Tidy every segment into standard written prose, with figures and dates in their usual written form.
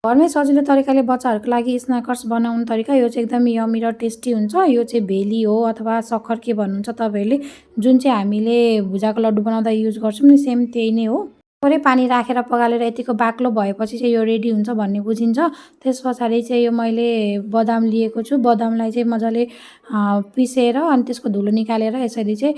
घरमै सजिलो तरिकाले बच्चाहरूको लागि स्न्याकर्स बनाउने तरिका यो चाहिँ एकदम यम्मी र टेस्टी हुन्छ। यो चाहिँ भेली हो अथवा सक्खर के भन्नुहुन्छ तपाईँहरूले, जुन चाहिँ हामीले भुजाको लड्डु बनाउँदा युज गर्छौँ नि सेम त्यही नै हो। थोरै पानी राखेर पगालेर यतिको बाक्लो भएपछि चाहिँ यो रेडी हुन्छ भन्ने बुझिन्छ। त्यस पछाडि चाहिँ यो मैले बदाम लिएको छु। बदामलाई चाहिँ मजाले पिसेर अनि त्यसको धुलो निकालेर यसरी चाहिँ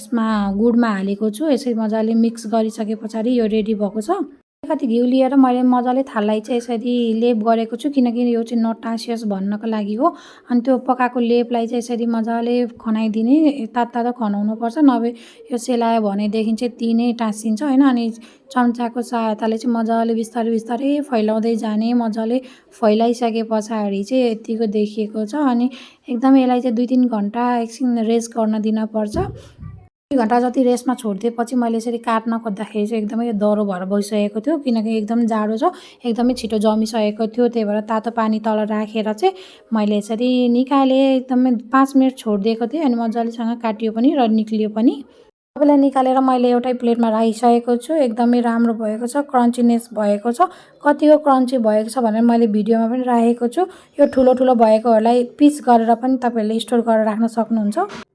यसमा गुडमा हालेको छु। यसरी मजाले मिक्स गरिसके पछाडि यो रेडी भएको छ। अलिकति घिउ लिएर मैले मजाले थाललाई चाहिँ यसरी लेप गरेको छु, किनकि यो चाहिँ नटासियोस् भन्नको लागि हो। अनि त्यो पकाएको लेपलाई चाहिँ यसरी मजाले खनाइदिने, तातो खनाउनुपर्छ, नभए यो सेलायो भनेदेखि चाहिँ ती नै टाँसिन्छ होइन। अनि चम्चाको सहायताले चाहिँ मजाले बिस्तारै बिस्तारै फैलाउँदै जाने, मजाले फैलाइसके पछाडि चाहिँ यतिको देखिएको छ। अनि एकदम यसलाई चाहिँ 2-3 घन्टा एकछिन रेस्ट गर्न दिनपर्छ। 2 घन्टा जति रेस्टमा छोडिदिएपछि मैले यसरी काट्न खोज्दाखेरि चाहिँ एकदमै यो दह्रो भएर गइसकेको थियो, किनकि एकदम जाडो छ, एकदमै छिटो जमिसकेको थियो। त्यही भएर तातो पानी तल राखेर चाहिँ मैले यसरी निकालेँ। एकदमै 5 मिनट छोडिदिएको थिएँ अनि मजालेसँग काटियो पनि र निक्लियो पनि। सबैलाई निकालेर मैले एउटै प्लेटमा राखिसकेको छु। एकदमै राम्रो भएको छ, क्रन्चीनेस भएको छ। कतिको क्रन्ची भएको छ भनेर मैले भिडियोमा पनि राखेको छु। यो ठुलो ठुलो भएकोहरूलाई पिस गरेर पनि तपाईँहरूले स्टोर गरेर राख्न सक्नुहुन्छ।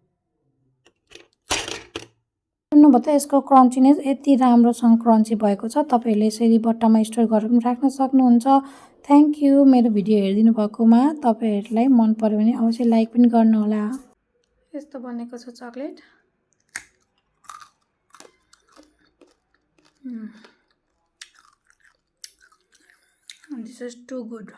सुन्नुभयो त, यसको क्रन्चीनेस यति राम्रोसँग क्रन्ची भएको छ। तपाईँहरूले यसरी बट्टामा स्टोर गरेर पनि राख्न सक्नुहुन्छ। थ्याङ्क यू मेरो भिडियो हेरिदिनु भएकोमा। तपाईँहरूलाई मन पर्यो भने अवश्य लाइक पनि गर्नुहोला। यस्तो बनेको छ chocolate. This is too good.